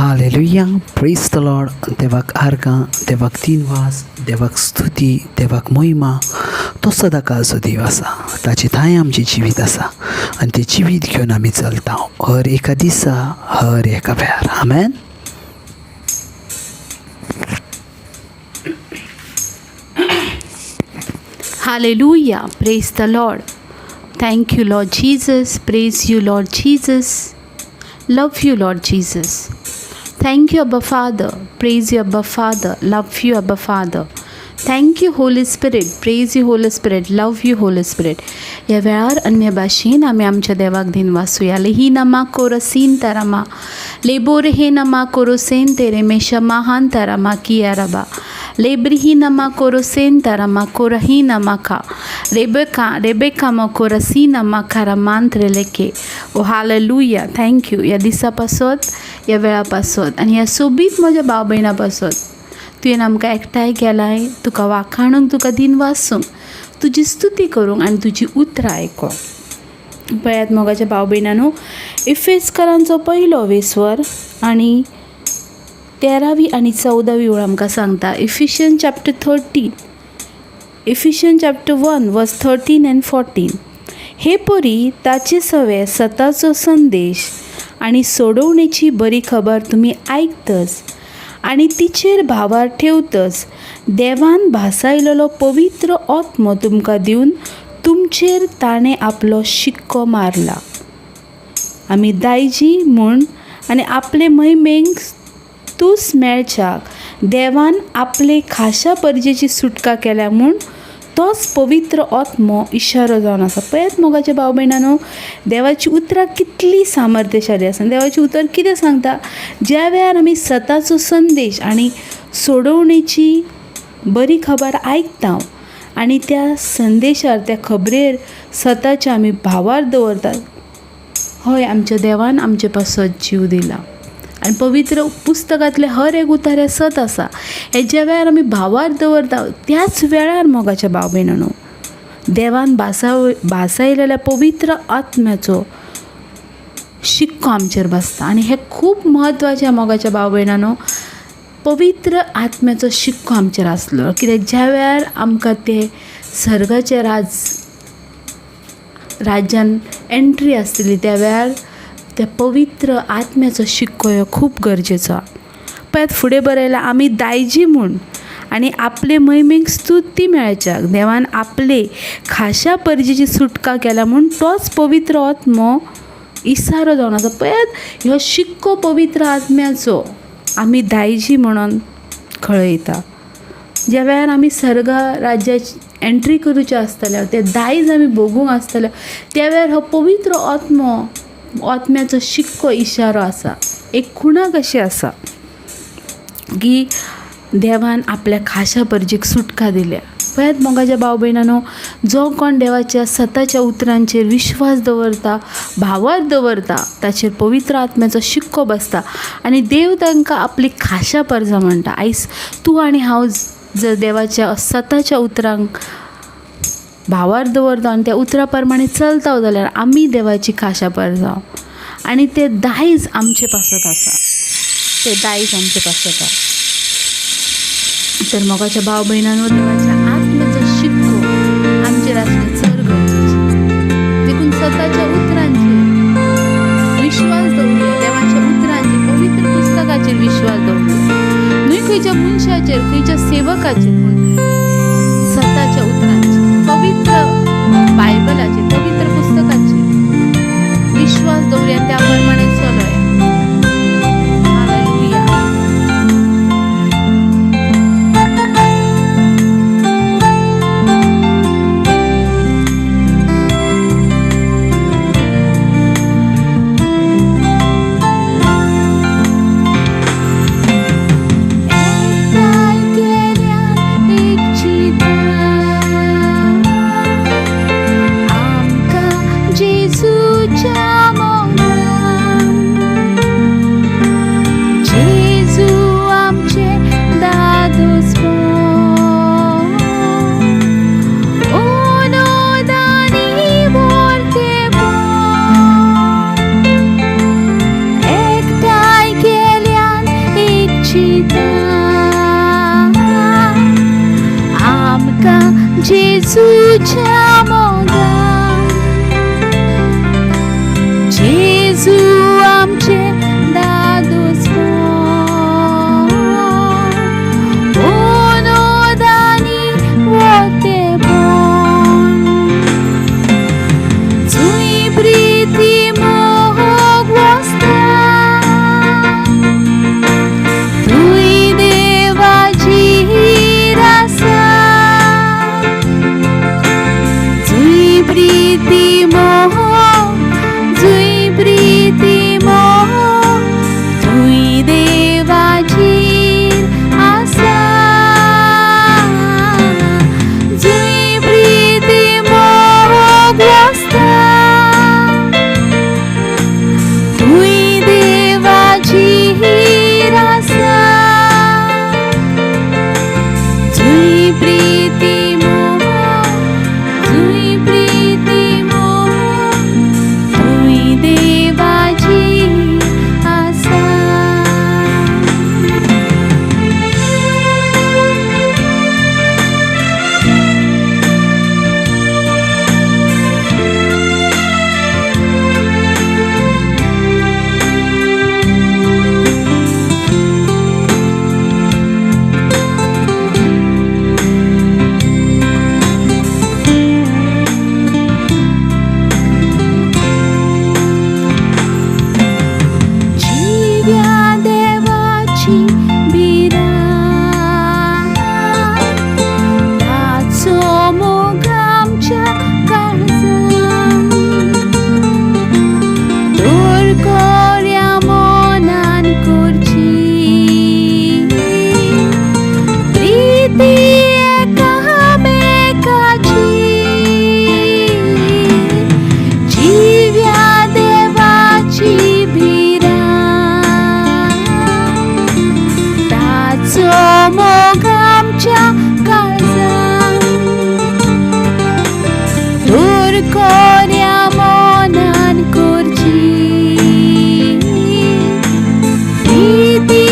Hallelujah, प्रेज the Lord. देवाक आर्गां, देवाक दिनवास, देवाक स्तुती, देवाक महिमा. तो सदांकाळचो देव आसा, ताचे थांय आमचें जिवीत आसा आनी तें जिवीत घेवन आमी चलता हर एका दिसा, हर एका वेळार. आमेन. Hallelujah. Praise the Lord. Thank you, Lord Jesus. Praise you, Lord Jesus. Love you, Lord Jesus. Thank you, Abba Father. Praise you, Abba Father. Love you, Abba Father. Thank you, Holy Spirit. Praise you, Holy Spirit. Love you, Holy Spirit. ह्या वेळार अन्य भाशेन आमी आमच्या देवाक दिनवासूया. लेही नमा कोरसीन Tarma labour हे नमा कोरोसेन तेरे मेशा महान तरमा किया रबा लेब्रिही नमा कोरोसेन तरमा कोरही नमा का रेबेका रेबेका म कोरसी नमा खरा लेके. ओ हालेलुया, thank you. ह्या दिसा पासत, ह्या वेळा पासत आनी ह्या सोबीत म्हज्या भाव भयणा पासत तुवें आमकां एकठांय केलाय, तुका वाखाणूंक, तुका दिनवासूंक, तुजी स्तुती करूंक आनी तुजी उतरां आयकूंक. पळयात मोगाच्या भाव भयणांनो, इफेजकरांचो पयलो वेस्वर आनी 13वी आनी 14वी ओळ आमकां सांगता. Ephesian chapter 13, Ephesian chapter 1 verse 13 and 14. हे परी ताचे सवे सताचो संदेश आनी सोडोवणेची बरी खबर तुमी आयकतच आनी तिचेर भावार ठेवतच देवान भासायलेलो पवित्र आत्मो तुमकां दिवन तुमचेर ताणें आपलो शिक्को मारला. आमी दायजी म्हूण आनी आपले महिमेक तूस मेळच्याक देवान आपले खाशा परजेची सुटका केल्या म्हूण तोच पवित्र आत्मो इशारो जावन आसा. पळयात मोगाच्या भाव भयणांनो, देवाची उतरां कितली सामर्थ्यशाली आसा. देवाचें उतर कितें सांगता? ज्या वेळार आमी सताचो संदेश आनी सोडोवणेची बरी खबर आयकता आनी त्या संदेशार, त्या खबरेर सताच्या आमी भावार दवरतात, हय, आमच्या देवान आमचे पासत जीव दिला आनी पवित्र पुस्तकांतलें हर एक उतर हें सत आसा. हें ज्या वेळार आमी भावार दवरता त्याच वेळार मोगाच्या भाव भयणांनो, देवान भासायलेल्या पवित्र आत्म्याचो शिक्को आमचेर बसता. आनी हें खूब म्हत्वाचें मोगाच्या भाव भयणांनो, पवित्र आत्म्याचो शिक्को आमचेर आसलो कित्याक ज्या वेळार आमकां तें सर्गाचें राज्यान एंट्री आसतली त्या वेळार त्या पवित्र आत्म्याचो शिक्को हो खूब गरजेचो. पळयात फुडें बरयलां, आमी दायजी म्हूण आनी आपले महिमेक स्तुती मेळच्याक देवान आपले खाशा परजेची सुटका केल्या म्हूण तोच पवित्र आत्मो इसारो जावन आसा. पळयात ह्यो शिक्को पवित्र आत्म्याचो आमी दायजी म्हणून कळयता. ज्या वेळार आमी सर्गा राज्याची एंट्री करूचे आसतले, ते दायज आमी भोगूंक आसतले, त्या वेळार हो पवित्र आत्मो आत्म्याचो शिक्को इशारो आसा, एक खुणा कशी आसा की देवान आपल्या खाशा परजेक सुटका दिल्या. पळयात मोगाच्या भाव भयणांनो, जो कोण देवाच्या सताच्या उतरांचेर विश्वास दवरता, भावार दवरता, ताचेर पवित्र आत्म्याचो शिक्को बसता आनी देव तांकां आपली खाशा परजा म्हणटा. आयज तूं आनी हांव जर देवाच्या सताच्या उतरांक भावार दवरता आनी त्या उतरा प्रमाणे चलता जाल्यार आमी देवाची खाशा परजा आनी ते दायज आमचे पासत आसा, ते दायज आमचे पासत आसा. तर मोगाच्या भाव भयणांनो, देवाच्या आत्म्याचो शिक्को आमचेर आसणें चड गरजेचें. देखून सताच्या उतरांचेर विश्वास दवरुया, देवाच्या उतरांचेर, पवित्र पुस्तकाचेर विश्वास दवरुया, न्हय खंयच्या मनशाचेर, खंयच्या सेवकाचेर, पूण सताच्या उतरांचेर, पवित्र बायबलाचेर, पवित्र पुस्तकाचेर विश्वास दवरुया, त्या प्रमाणे चलोया. हालेलुया. एकठांय केल्यार एक जेजूच्या मोगान जेजू आमचे दादोसपण ओनोदानी वोतेपण जुंय प्रिती मोग वसता थंय देवाची आसा जुंय प्रिती मोग जुंय प्रिती मोग थंय देवाची आसा जुंय प्रिती मोग वसता थंय देवाची आसा जुंय प्रिती मोग जुंय प्रिती मोग थंय देवाची आसा. जिव्या देवाची भिरांत ताचो मोग आमच्या काळजांत तर कोऱ्या मनान करची प्रिती एकामेकाची जिव्या देवाची भिरांत ताचो मोग आमच्या काळजांत तर कोऱ्या मनान करची प्रिती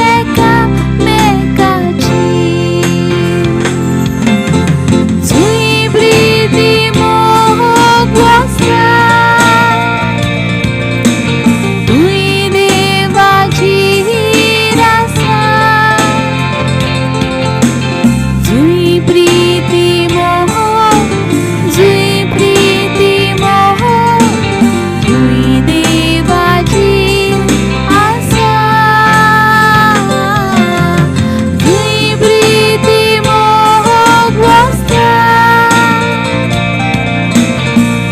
एकामेकाची जुंय प्रिती मोग वसता थंय देवाची आसा जुंय प्रिती मोग जुंय प्रिती मोग थंय देवाची आसा जुंय प्रिती मोग वसता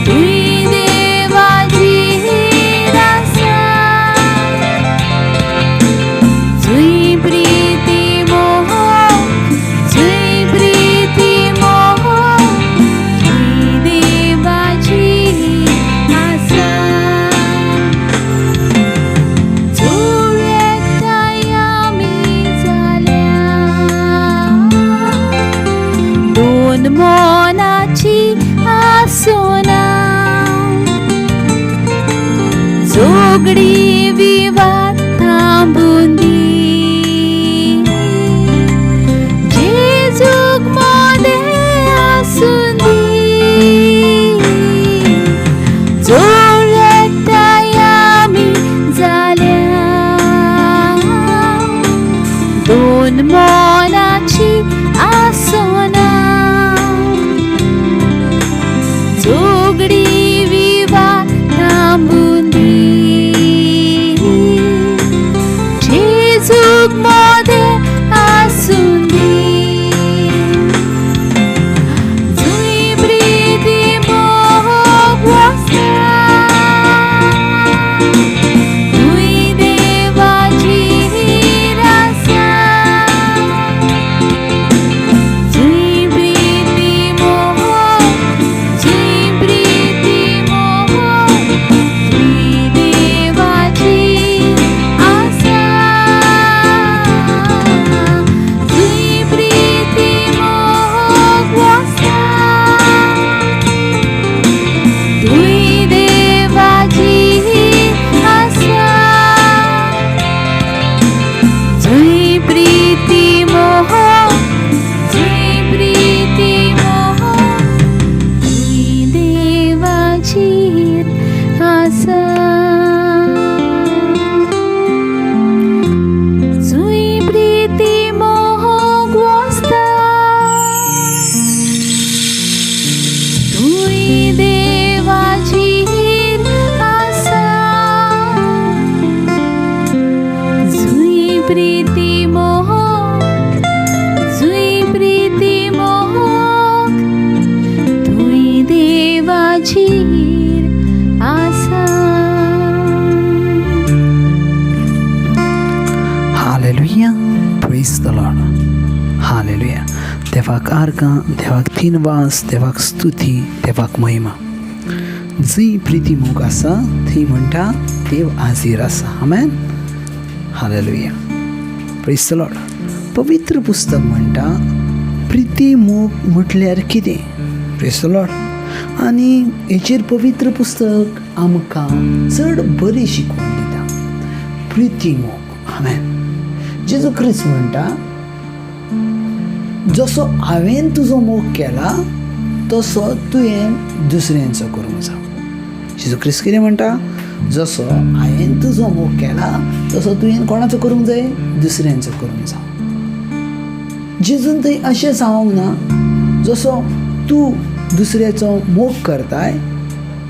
थंय देवाची आसा जुंय प्रिती मोग जुंय प्रिती मोग थंय देवाची आसा. जोड एकठांय आमी जाल्या दोन मनाची आसना झगडी विवाद थांबून दी जेजूक मोदें आसूं दी जोड एकठांय आमी जाल्या दोन मनाची आसना झगडी विवाद थांबून दी. देवाक आर्गां, देवाक दिनवास, देवाक स्तुती, देवाक महिमा. जंय प्रिती मोग आसा थंय म्हणटा देव हाजीर आसा. आमेन. हालेलुया. Praise the Lord. पवित्र पुस्तक म्हणटा प्रिती मोग म्हटल्यार कितें? Praise the Lord. आनी हेचेर पवित्र पुस्तक आमकां चड बरी शिकवण दिता. प्रिती मोग. आमेन. जेजू क्रिस्त म्हणटा जसो हांवें तुजो मोग केला तसो तुवें दुसऱ्यांचो करूंक जाय. जेजू क्रिस्त कितें म्हणटा? जसो हांवें तुजो मोग केला तसो तुवें कोणाचो करूंक जाय? दुसऱ्यांचो करूंक जाय. जेजून थंय अशें सांगूंक ना जसो तूं दुसऱ्याचो मोग करताय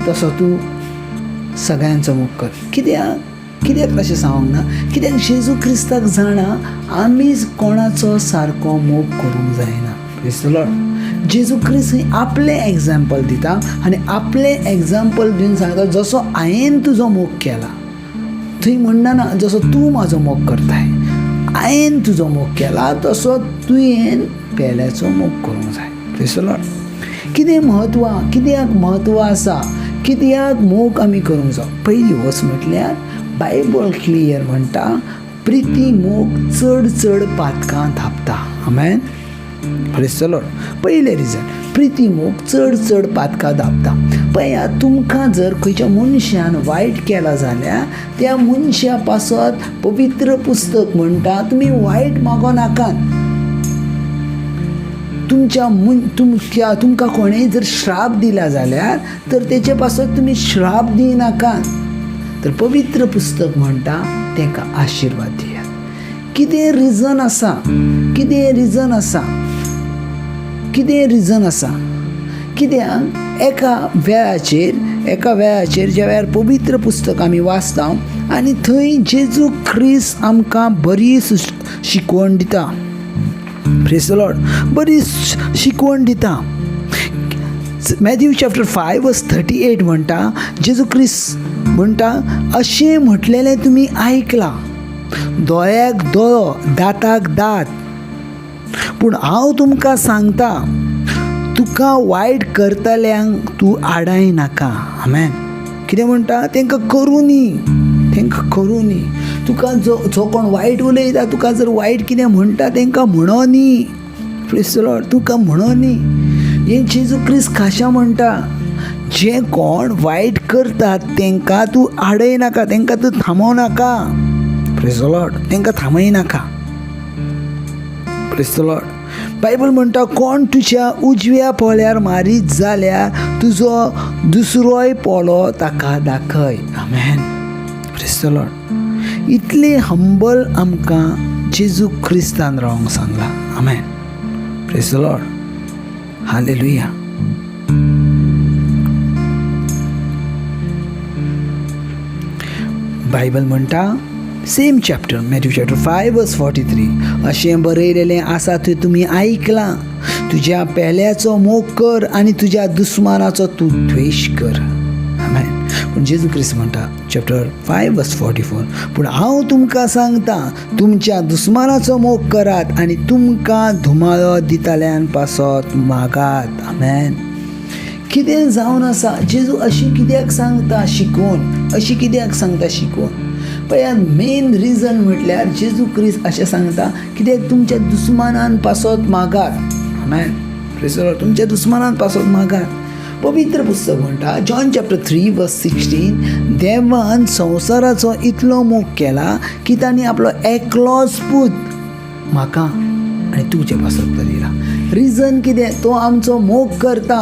तसो तूं सगळ्यांचो मोग कर. कित्याक? कित्याक तशें सांगूंक ना? कित्याक जेजू क्रिस्ताक जाणा आमी कोणाचो सारको मोग करूंक जायना. Praise the Lord. जेजू क्रिस्त थंय आपलें एग्जाम्पल दिता आनी आपलें एग्जाम्पल दिवन सांगता जसो हांवें तुजो मोग केला. थंय म्हणना ना जसो तूं म्हाजो मोग करताय, हांवें तुजो मोग केला तसो तुवें पेल्याचो मोग करूंक जाय. Praise the Lord. कितें म्हत्व, कित्याक म्हत्व आसा, कित्याक मोग आमी करूंक जाय? पयली वस्त म्हटल्यार बायबल क्लियर म्हणटा प्रिती मोग चड चड पातकां धांपता. आमेन. Praise the Lord. पयलें रिजन, प्रिती मोग चड चड पातकां धांपता. पळया, तुमकां जर खंयच्या मनशान वायट केला जाल्यार त्या मनशा पासत पवित्र पुस्तक म्हणटा तुमी वायट मागो नाकात. तुमच्या तुमच्या तुमकां कोणेंय जर श्राप दिला जाल्यार तर तेचे पासत तुमी श्राप दिनाकात. तर पवित्र पुस्तक म्हणटा ताका आशिर्वाद दियात. कितें रिजन आसा? कितें रिजन आसा? कितें रिजन आसा? कित्याक एका वेळाचेर ज्या वेळार पवित्र पुस्तक आमी वाचता आनी थंय जेजू क्रिस्त आमकां बरी शिकवण दिता. Praise the Lord. बरी शिकवण दिता. मॅथ्यू चॅप्टर 5 वर्स 38 म्हणटा जेजू क्रिस्त म्हणटा अशें म्हटलेलें तुमी आयकलां, दोळ्याक दोळो दाताक दात, पूण हांव तुमकां सांगता तुका वायट करतल्यांक तूं आडाय नाका. आमेन. कितें म्हणटा? तांकां करूं न्ही, तांकां करूं न्ही. तुका जो जो कोण वायट उलयता, तुका जर वायट कितें म्हणटा तांकां म्हणो न्ही. Praise the Lord. तुका म्हणो न्ही. हें जेजू क्रिस्त खाशा म्हणटा जे कोण वायट करतात तांकां तूं आडय नाका, तांकां तूं थांबोव नाका. Praise the Lord. तांकां थांबय नाका. Praise the Lord. Bible म्हणटा कोण तुज्या उजव्या पोल्यार मारीत जाल्यार तुजो दुसरोय पोलो ताका दाखय. आमेन. Praise the Lord. इतलें हंबल आमकां जेजू क्रिस्तान रावंक सांगलां. आमेन. Praise the Lord. Hallelujah. Bible म्हणटा same chapter Matthew chapter 5 verse 43 अशें बरयलेलें आसा थंय तुमी आयकलां, तुज्या पेल्याचो मोग कर आनी तुज्या दुस्मानाचो तूं द्वेश कर. आमेन. पूण जेजू क्रिस्त म्हणटा चॅप्टर 5 वर्स 44 पूण हांव तुमकां सांगता तुमच्या दुस्मानाचो मोग करात आनी तुमकां धुमाळो दितल्यान पासत मागात. आमेन. कितें जावन आसा जेजू अशें कित्याक सांगता शिकोवन, अशें कित्याक सांगता शिकोवन? पळया, मेन रिजन म्हटल्यार जेजू क्रिस्त अशें सांगता कित्याक तुमच्या दुस्मानान पासत मागात. आमेन. Praise the Lord. तुमच्या दुस्मानान पासत मागात. पवित्र पुस्तक म्हणटा जॉन चॅप्टर 3 वर्स 16 देवान संवसाराचो इतलो मोग केला की तांणी आपलो एकलोच पूत म्हाका आनी तुजे पासत दिला. रिजन कितें? तो आमचो मोग करता.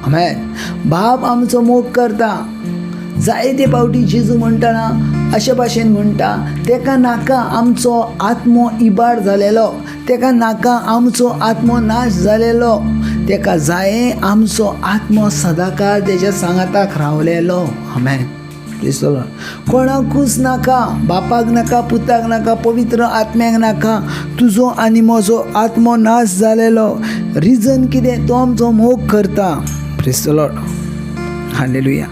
आमेन. बाप आमचो मोग करता. जायते फावटी जेजू म्हणटना अशे भाशेन म्हणटा तेका नाका आमचो आत्मो इबाड जालेलो, तेका नाका आमचो आत्मो नाश जालेलो, तेका जाये आमचो आत्मो सदांकाळ तेज्या सांगाताक रावलेलो. आमेन. Praise the Lord. कोणाकूच नाका, बापाक नाका, पुताक नाका, पवित्र आत्म्याक नाका तुजो आनी म्हजो आत्मो नाश जालेलो. रिजन कितें? तो आमचो मोग करता. Praise the Lord. Hallelujah.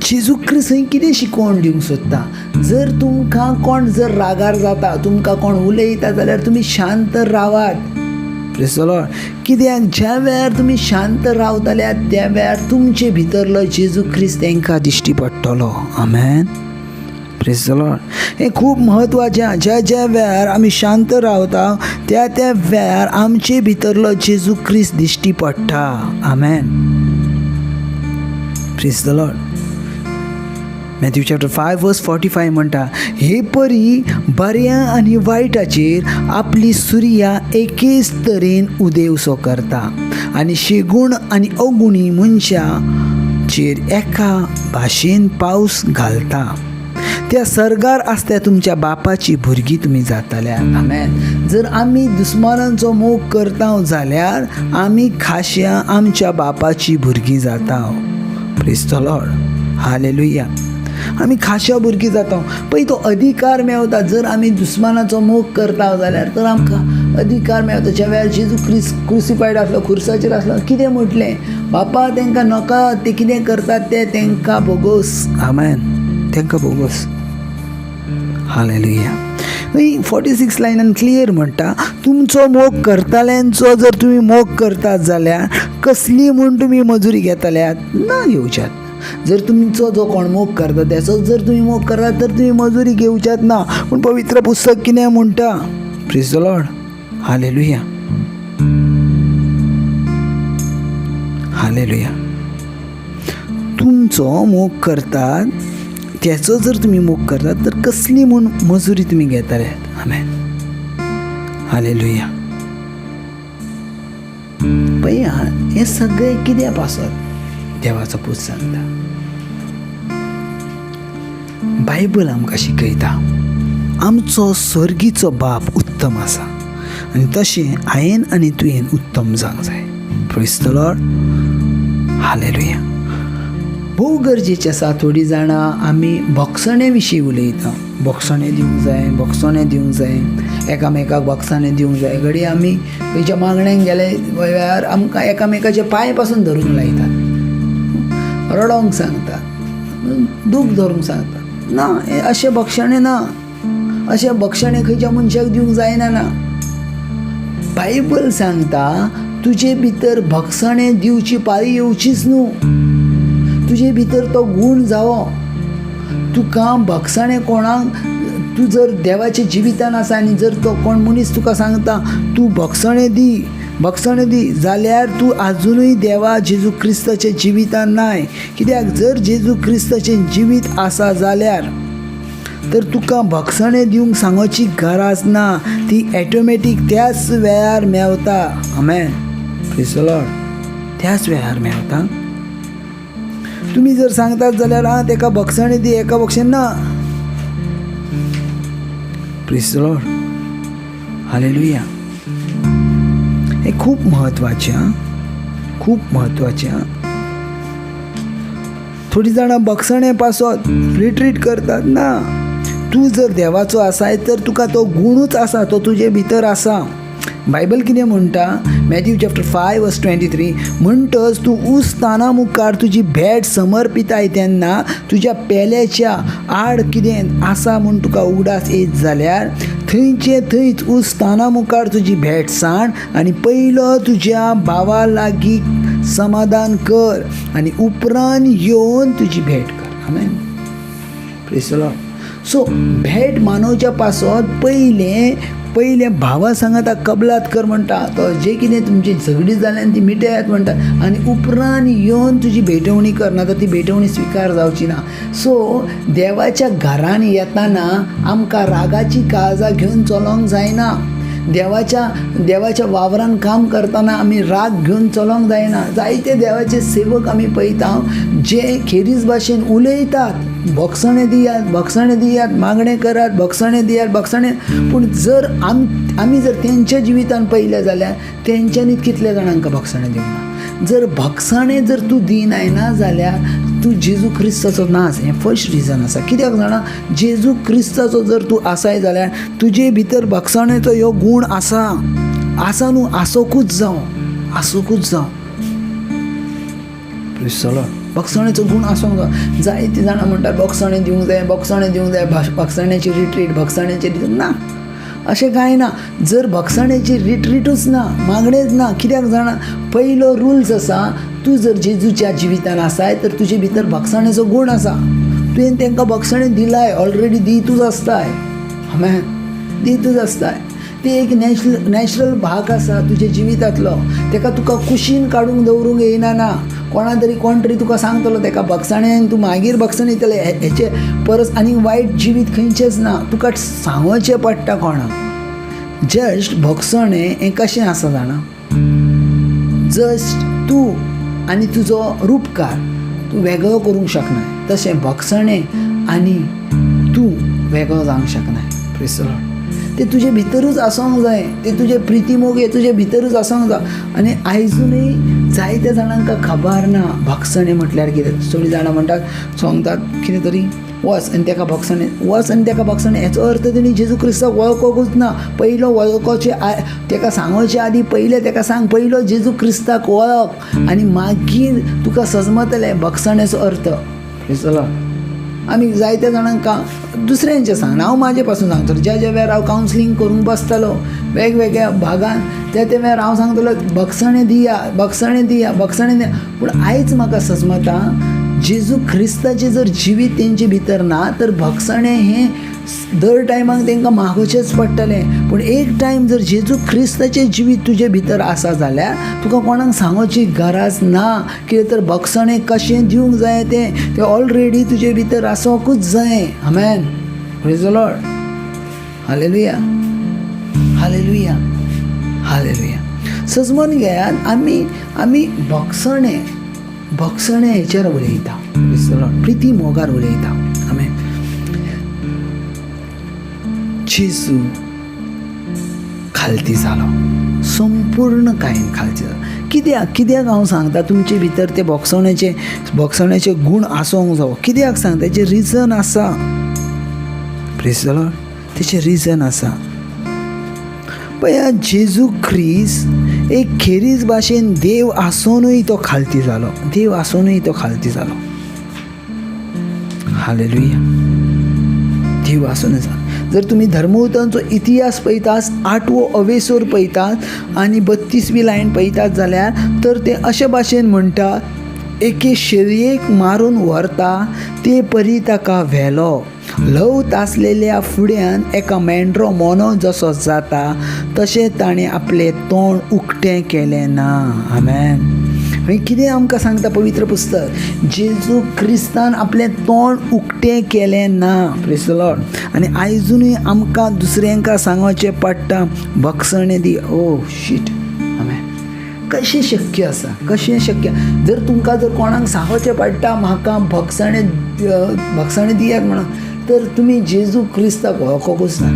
जेजू क्रिस्त थंय कितें शिकोवन दिवंक सोदता? जर तुमकां कोण जर रागार जाता, तुमकां कोण उलयता जाल्यार तुमी शांत रावात. Praise the Lord. कित्याक ज्या वेळार तुमी शांत रावतल्या त्या वेळार तुमचे भितरलो जेजू क्रिस्त तांकां दिश्टी पडटलो. आमेन. Praise the Lord. हें खूब म्हत्वाचें. ज्या ज्या वेळार आमी शांत रावता त्या त्या वेळार आमचे भितरलो जेजू क्रिस्त दिश्टी पडटा. आमेन. Praise the Lord. Matthew chapter 5 verse 45 म्हणटा, हे परी बऱ्या आनी वायटाचेर आपली सुर्या एकेच तरेन उदेवसो करता आनी शेगूण आनी अगुणी मनशाचेर एका भाशेन पावस घालता. त्या सर्गार आसत्या तुमच्या बापाची भुरगीं तुमी जातल्या. आमेन. जर आमी दुस्मानांचो मोग करता जाल्यार आमी खाश्या आमच्या बापाची भुरगीं जाता. Praise the Lord. Hallelujah. आमी खाश्या भुरगीं जाता. पळय तो अधिकार मेवता. जर आमी दुस्मानाचो मोग करता जाल्यार तर आमकां अधिकार मेवता. ज्या वेळार जेजू क्रिस्त क्रुसिफायड आसलो, खुर्साचेर आसलो, कितें म्हटलें? बापा तांकां नाका, ते कितें करतात तें तांकां भोगोस. आमेन. तांकां भोगोस. हालेलुया. 46 लायनान क्लियर म्हणटा, तुमचो मोग करतल्यांचो जर तुमी मोग करतात जाल्यार कसली म्हूण तुमी मजुरी घेतल्यात? ना घेवच्यात. जर तुमचो जो कोण मोग करता त्याचो जर तुमी मोग करतात तर तुमी मजुरी घेवच्यात ना. पूण पवित्र पुस्तक कितें म्हणटा? Praise the Lord. Hallelujah. Hallelujah. तुमचो मोग करतात त्याचो जर तुमी मोग करतात तर कसली म्हूण मजुरी तुमी घेतले? आमेन. हालेलुया. पळया हें सगळें कित्या पासत देवाचो पूत सांगता. बायबल आमकां शिकयता आमचो स्वर्गीचो बाप उत्तम आसा आनी तशें हांवें आनी तुवें उत्तम जावंक जाय. Praise the Lord. Hallelujah. भोव गरजेचें आसा. थोडीं जाणां आमी भोगसणे विशीं उलयता. भोगसणे दिवंक जाय, भोगसणे दिवंक जाय, एकामेकाक भोगसणे दिवंक जाय. घडये आमी खंयच्या मागण्यांक गेले वेळार आमकां एकामेकाचे पांय पासून धरूंक लायतात, रडोंक सांगतात, दूख धरूंक सांगतात. ना, हें अशें भक्षणें ना, अशें भक्षणें खंयच्या मनशाक दिवंक जायना. ना, बायबल सांगता तुजे भितर भक्षणें दिवची पाळी येवचीच न्हू. तुजे भितर तो गूण जावो. तुका भक्षणें कोणाक, तूं जर देवाच्या जिवितान आसा आनी जर तो कोण मनीस तुका सांगता तूं भक्षणें दी, भक्षणें दी जाल्यार तूं आजुनूय देवा जेजू क्रिस्ताच्या जिवितान नाय. कित्याक जर जेजू क्रिस्ताचें जिवीत आसा जाल्यार तर तुका भक्षणें दिवंक सांगची गरज ना, ती ऑटोमॅटीक त्याच वेळार मेवता. आमेन. Praise the Lord. त्याच वेळार मेवता. तुमी जर सांगतात जाल्यार आं तेका भक्षणें दी, एका भक्षण ना. Praise the Lord. Hallelujah. हें खूब म्हत्वाचें आं, खूब म्हत्वाचें आं. थोडीं जाणां भक्षणें पासत रिट्रीट करतात. ना, तूं जर देवाचो आसाय तर तुका तो गुणूच आसा, तो तुजे भितर आसा. बायबल कितें म्हणटा? मॅथ्यू चॅप्टर 5 वर्स 23 म्हणटच तूं उस्ताना मुखार तुजी भेट समर्पिताय तेन्ना तुज्या पेल्याच्या आड कितें आसा म्हूण तुका उगडास येत जाल्यार थंयचे थंयच उस्ताना मुखार तुजी भेट सांड आनी पयलो तुज्या भावा लागीं समाधान कर आनी उपरांत येवन तुजी भेट कर. आमेन. Praise the Lord. सो भेट मानवच्या पासत पयलें पयलें भावा सांगाता कबलात कर म्हणटा. तो जे कितें तुमची झगडी जाल्यान ती मिटयात म्हणटा आनी उपरांत येवन तुजी भेटवणी कर, ना तर ती भेटवणी स्विकार जावची ना. सो देवाच्या घरान येताना आमकां रागाची काळजां घेवन चलोंक जायना. देवाच्या देवाच्या वावरान काम करतना आमी राग घेवन चलोंक जायना. जायते देवाचे सेवक आमी पळयता जे खेरीज भाशेन उलयतात, भोगसणें दियात, भोगसणें दियात, मागणें करात, भोगसणें दियात, भोगसणें. पूण जर आमी जर तेंच्या जिवितान पळयलें जाल्यार तेंच्यांनी कितल्या जाणांक भोगसणें दिवंक ना. जर भोगसणें जर तूं दिनाय ना जाल्यार तूं जेजू क्रिस्ताचो नाच. हें फर्स्ट रिजन आसा. कित्याक जाणा, जेजू क्रिस्ताचो जर तूं आसाय जाल्यार तुजे भितर भोगसणेचो ह्यो गूण आसा, आसा न्हू, आसोकूच जावं, आसोकूच जावं. भोगसणेचो गूण आसूंक जाय. जायतीं जाणां म्हणटात भोगसणें दिवंक जाय, भोगसणें दिवंक जाय, भोगसण्याची रिट्रीट, भोगसण्याची रिट्रीट. ना, अशें कांय ना. जर भक्षणेची रिट्रीटूच ना, मागणेच ना, कित्याक जाणा, पयलो रुल्स आसा, तूं जर जेजूच्या जिवितान आसाय तर तुजे भितर भक्षणेचो गूण आसा. तुवें तांकां भक्षणें दिलाय ऑलरेडी, दितूच आसताय. आमेन, दितूच आसताय. ती एक नॅचरल भाग आसा तुज्या जिवितांतलो. ताका तुका कुशीन काडूंक दवरूंक येयना ना. कोणा तरी कोण तरी तुका सांगतलो ताका भक्षणें, तूं मागीर भक्षण दितले. हेचे परस आनीक वायट जिवीत खंयचेंच ना. तुका सांगचें पडटा कोणाक. जस्ट भक्षणें हें कशें आसा जाणा, जस्ट तूं आनी तुजो रुपकार तूं वेगळो करूंक शकनाय, तशें भक्षणें आनी तूं वेगळो जावंक शकनाय. Praise the Lord. ते तुजे भितरूच आसूंक जाय, ते तुजे प्रिती मोग हे तुजे भितरूच आसूंक जाय. आनी आयजूनय जायत्या जाणांक खबर ना भक्षणें म्हटल्यार कितें. थोडीं जाणां म्हणटात, सांगतात कितें तरी वच आनी ताका भक्षणें, वच आनी ताका भक्षणें. हेचो अर्थ तेणी जेजू क्रिस्ताक वळखूंकूच ना. पयलो वळखोचे, ताका सांगोचे आदी पयलें ताका सांग, पयलो जेजू क्रिस्ताक वळख आनी मागीर तुका सजमतलें भक्षणेचो अर्थ. Praise the Lord. आमी जायत्या जाणांक दुसऱ्यांचें सांगना, हांव म्हाजे पासून सांगतलो. ज्या ज्या वेळार हांव कावन्सिलींग करूंक बसतलो वेगवेगळ्या भागान, त्या त्या वेळार हांव सांगतलो भक्षणें दिया, भक्षणें दिया, भक्षणें दिया. पूण आयज म्हाका सजमता जेजू क्रिस्ताचें जर जिवीत तेंचे भितर ना तर भक्षणें हें दर टायमाक तांकां मागोवचेंच पडटलें. पूण एक टायम जर जेजू क्रिस्ताचें जिवीत तुजे भितर आसा जाल्यार तुका कोणाक सांगोची गरज ना. कितें तर भक्षणें कशें दिवंक जाय तें ऑलरेडी तुजे भितर आसोंकूच जाय. आमेन. Praise the Lord. Hallelujah, hallelujah, hallelujah. सजमन घेयात, आमी भक्षणें, भक्षणें हेचेर उलयता. Praise the Lord. प्रिती मोगार उलयता. आमेन. जेजू खालती जालो, संपूर्ण कायन खालती जालो. कित्याक, कित्याक हांव सांगता तुमचे भितर ते भक्षणेचे गूण आसूंक जावो, कित्याक सांगता, तेचें रिजन आसा. Praise the Lord. तेचें रिजन आसा. पळया, जेजू क्रिस्त एक खेरीज भाशेन देव आसोनूय तो खालती जालो, देव आसोनूय तो खालती जालो. हालेलुया. देव आसोनूय जालो. जर तुमी धर्मवृतांचो इतिहास पळयतात, 8वो अवेसोर पळयतात आनी 32वी लायन पळयतात जाल्यार तर ते अशे भाशेन म्हणटा, एके शेळयेक मारून व्हरता ते परी ताका व्हेलो, ल्हव तासलेल्या फुड्यान एका मेंढरो मोनो जसो जाता तशें ताणें आपलें तोंड उक्तें केलें ना. आमेन. मागीर कितें आमकां सांगता पवित्र पुस्तक, जेजू क्रिस्तान आपलें तोंड उक्तें केलें ना. Praise the Lord. आनी आयजूनय आमकां दुसऱ्यांक सांगचें पडटा भक्षणें दी. ओ शीट. आमेन. कशें शक्य आसा, कशें शक्य? जर तुमकां जर कोणाक सांगचें पडटा म्हाका भक्षणें दियात म्हणून, तर तुमी जेजू क्रिस्ताक वळखूंकूच ना.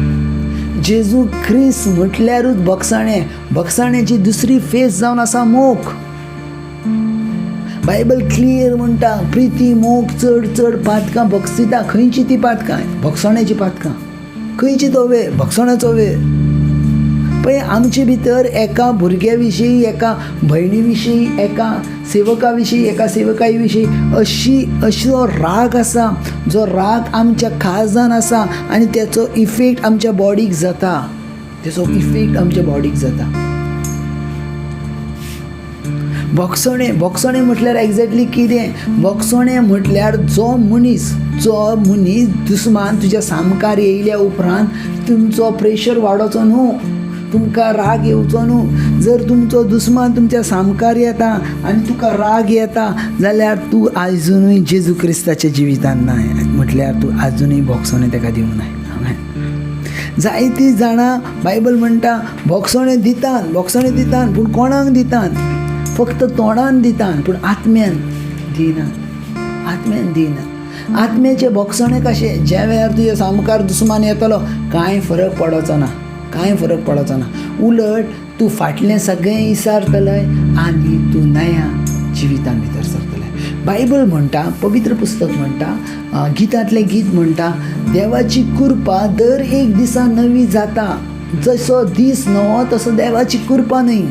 जेजू क्रिस्त म्हटल्यारूच भक्षणें. भक्षणेची दुसरी फेस जावन आसा मोग. बायबल क्लियर म्हणटा, प्रिती मोग चड चड पातकां भक्षिता. खंयची ती पातकां? भक्षणेची पातकां. खंयची तो वेळ? भक्षणाचो वेळ. पळय, आमचे भितर एका भुरग्या विशीं, एका भयणी विशीं, एका सेवका विशीं, एका सेवकाई विशीं अशो राग आसा, जो राग आमच्या काळजान आसा आनी तेचो इफेक्ट आमच्या बॉडीक जाता, तेचो इफेक्ट आमच्या बॉडीक जाता. भक्षणें, भक्षणें म्हटल्यार एग्जॅक्टली कितें? भक्षणें म्हटल्यार जो मनीस दुस्मान तुज्या सामकार येयल्या उपरांत तुमचो प्रेशर वाडोवचो न्हू, तुमकां राग येवचो न्हू. जर तुमचो दुस्मान तुमच्या सामकार येता आनी तुका राग येता जाल्यार तूं आजुनूय जेजू क्रिस्ताच्या जिवितान नाय, म्हटल्यार तूं आजुनूय भोगसणें ताका दिवंक नाय. आमेन. जायतीं जाणां बायबल म्हणटा भोगसणें दितात, भोगसणें दितात, पूण कोणाक दितात? फक्त तोंडान दितात, पूण आत्म्यान दिनात, आत्म्यान दिनात. आत्म्याचें भोगसणें कशें? ज्या वेळार तुज्या सामकार दुस्मान येतलो कांय फरक पडचो ना, कांय फरक पडचो ना. उलट तूं फाटलें सगळें विसरतलें आनी तूं नया जिवितान भितर सरतलें. बायबल म्हणटा, पवित्र पुस्तक म्हणटा, गितांतलें गीत म्हणटा, देवाची कृपा दर एक दिसा नवी जाता. जसो दीस नवो तसो देवाची कृपा न्हय.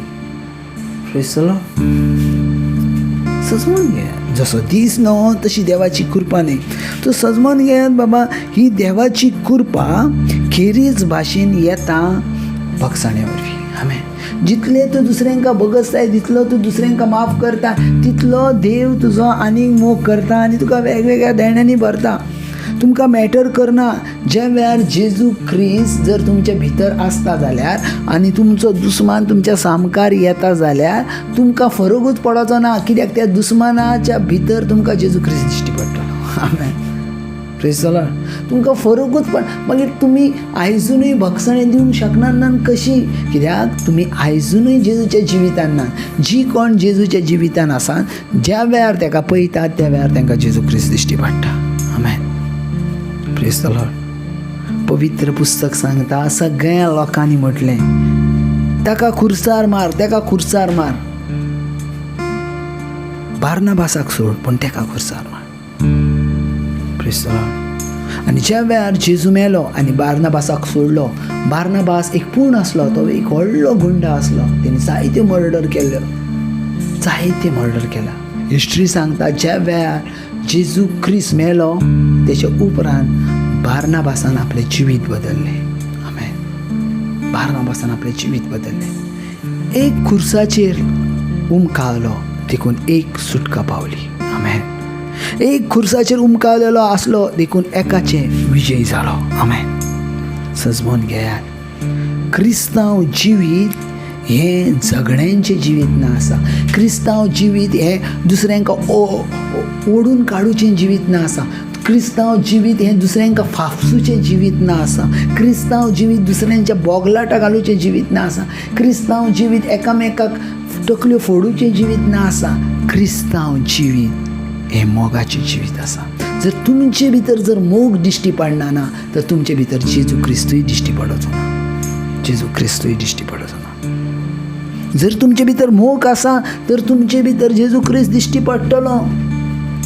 सजमन घेयात, जसो दीस नवो तशी देवाची कृपा न्हय. तो सजमन घेयात बाबा, ही देवाची कृपा खेरीज भाशेन येता भगसाणे वरवीं. आमेन. जितले तूं दुसऱ्यांका भगसताय, तितलो तूं दुसऱ्यांका माफ करता, तितलो देव तुजो आनीक मोग करता आनी तुका वेगवेगळ्या देण्यांनी भरता. तुमकां मॅटर करना ज्या वेळार जेजू क्रिस्त जर तुमच्या भितर आसता जाल्यार आनी तुमचो दुस्मान तुमच्या सामकार येता जाल्यार तुमकां फरकूच पडचो ना, कित्याक त्या दुस्मानाच्या भितर तुमकां जेजू क्रिस्त दिश्टी पडटलो. आमेन. Praise the Lord. तुमकां फरकूच पड मागीर तुमी आयजुनूय भगसणें दिवंक शकना ना कशी, कित्याक तुमी आयजुनूय जेजूच्या जिवितान ना. जी कोण जेजूच्या जिवितान आसा ज्या वेळार ताका पळयतात त्या वेळार तांकां जेजू क्रिस्त दिश्टी पडटा. आमेन. Praise the Lord. पवित्र पुस्तक सांगता सगळ्या लोकांनी म्हटलें ताका खुर्सार मार, ताका खुर्सार मार. बार्नाबासाक सोड पूण ताका खुर्सार मार. Praise the Lord. आनी ज्या वेळार जेजू मेलो आनी बार्नाबासाक सोडलो, बार्नाबास एक पूर्ण आसलो, तो एक व्हडलो गुंडा आसलो, तेणी जायते मर्डर केल्यो, जायते मर्डर केला. हिस्ट्री सांगता ज्या वेळार जेजू क्रिस्त मेलो तेच्या उपरांत बार्नाबासान आपलें जिवीत बदल्लें. आमेन. बार्नाबासान आपलें जिवीत बदल्लें. एक खुर्साचेर उमकावलो देखून एक सुटका पावली. आमेन. एक खुर्साचेर उमकावलेलो आसलो देखून एकाचे विजय जालो. आमेन. सजमोन घेयात, क्रिस्तांव जिवीत हें झगड्यांचें जिवीत ना आसा. क्रिस्तांव जिवीत हें दुसऱ्यांका ओडून काडूचें जिवीत ना आसा. क्रिस्तांव जिवीत हें दुसऱ्यांका फाफसूचें जिवीत ना आसा. क्रिस्तांव जिवीत दुसऱ्यांच्या बोगलाटा घालूचें जिवीत ना आसा. क्रिस्तांव जिवीत एकामेकाक तकल्यो फोडूचें जिवीत ना आसा. क्रिस्तांव जिवीत हें मोगाचें जिवीत आसा. जर तुमचे भितर जर मोग दिश्टी पडना ना तर तुमचे भितर जेजू क्रिस्तूय दिश्टी पडचो ना. जेजू क्रिस्तूय दिश्टी पडचो ना. जर तुमचे भितर मोग आसा तर तुमचे भितर जेजू क्रिस्त दिश्टी पडटलो.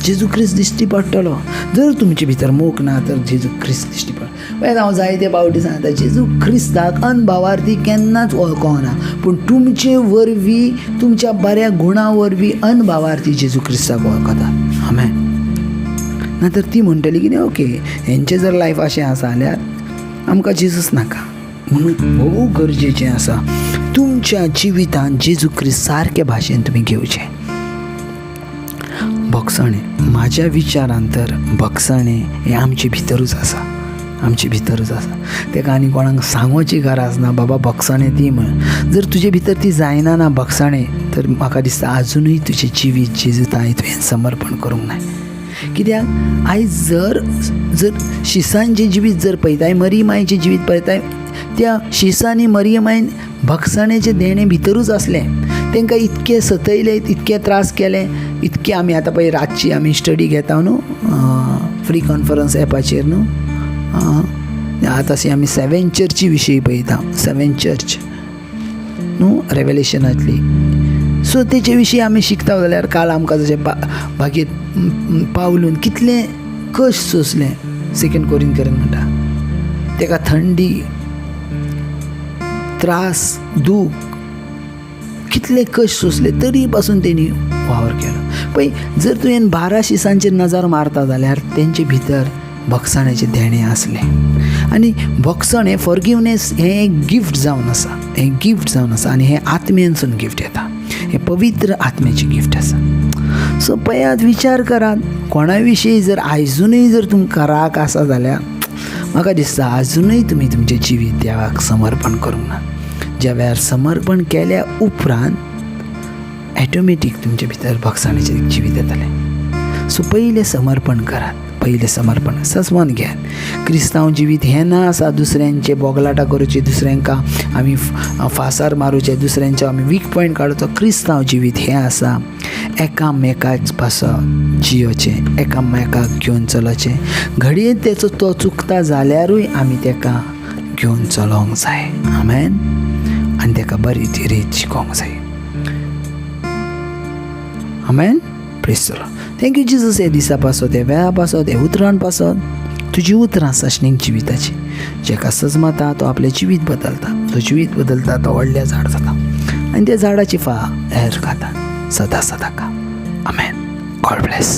जेजू क्रिस्त दिश्टी पडटलो. जर तुमचे भितर मोग ना तर जेजू क्रिस्त दिश्टी पड. पळयात हांव जायते फावटी सांगता जेजू क्रिस्ताक अनभावार्थी केन्नाच वळखोना, पूण तुमचे वरवीं तुमच्या बऱ्या गुणा वरवीं अनभावार्थी जेजू क्रिस्ताक वळखतात. आमेन. ना तर ती म्हणटली कितें, ओके हेंचें जर लायफ अशें आसा जाल्यार आमकां जेजूस नाका. म्हणून भोव गरजेचें आसा तुमच्या जिवितान जेजू क्रिस्त सारके भाशेन तुमी घेवचें. भगसणें म्हाज्या विचारान तर भगसणें हें आमचे भितरूच आसा, आमचे भितरूच आसा. ताका आनी कोणाक सांगोची गरज ना बाबा भगसणें ती म्हण. जर तुजे भितर ती जायना ना भगसणें तर म्हाका दिसता आजुनूय तुजें जिवीत जेजू ताई तुवें समर्पण करूंक नाय. कित्याक आयज जर जर शिसांचें जिवीत जर पळयताय, मरी मायचें जिवीत पळयताय, त्या शिसांनी मरियमायन मायन भगसणेचें देणें भितरूच आसलें. तांकां इतके सतयले, इतके त्रास केले, इतके आमी आतां पळय रातची आमी स्टडी घेता न्हू फ्री कॉन्फरन्स एपाचेर न्हू, आतां आमी सेवन चर्ची विशयी पळयता, सेवन चर्च न्हू रेवलेशनांतली. सो तेचे विशीं आमी शिकता जाल्यार काल आमकां जशें भागीत पावलून कितलें कश्ट सोंसलें, सेकंड कोरिंथियन म्हणटा ताका थंडी, त्रास, दूख, कितले कश्ट सोंसले तरी पासून तेणी वावर केलो. पळय जर तुवें 12 शिसांचेर नजर मारता जाल्यार तेंचे भितर भगसण्याचें देणें आसलें. आनी भगसण हें फॉरगिवनेस हें एक गिफ्ट जावन आसा, हें गिफ्ट जावन आसा आनी हें आत्म्यानसून गिफ्ट येता, हें पवित्र आत्म्याचें गिफ्ट आसा. सो पळयात, विचार करात, कोणा विशीं जर आयजुनूय जर तुमकां राग आसा जाल्यार म्हाका दिसता आजुनूय तुमी तुमचें जिवीत देवाक समर्पण करूंक ना. ज्या वेळार समर्पण केल्या उपरांत ऑटोमॅटीक तुमचे भितर भगसणेचें जिवीत येतलें. सो पयलें समर्पण करात, पयलें समर्पण सजमोन घेयात. क्रिस्तांव जिवीत हें ना आसा दुसऱ्यांचे बोगलाटां करुचें, दुसऱ्यांका आमी फासार मारुचें, दुसऱ्यांचे आमी वीक पॉयंट काडचो. क्रिस्तांव जिवीत हें आसा एकामेकाच पासत जियोचें, एकामेकाक घेवन चलोचें. घडये तेचो तो चुकता जाल्यारूय आमी तेका घेवन चलोंक जाय. आमेन. आनी तेका बरी रीत शिकोवंक जाय. आमेन. Praise the Lord. Thank you Jesus, हे दिसा पासत, हे वेळा पासत, हे उतरान पासत. तुजी उतरां सासणीक जिविताची, जेका सजमता तो आपलें जिवीत बदलता, तो जिवीत बदलता तो व्हडलें झाड जाता आनी त्या झाडाची फळां हेर खाता सदां सदां का. आमेन. God bless.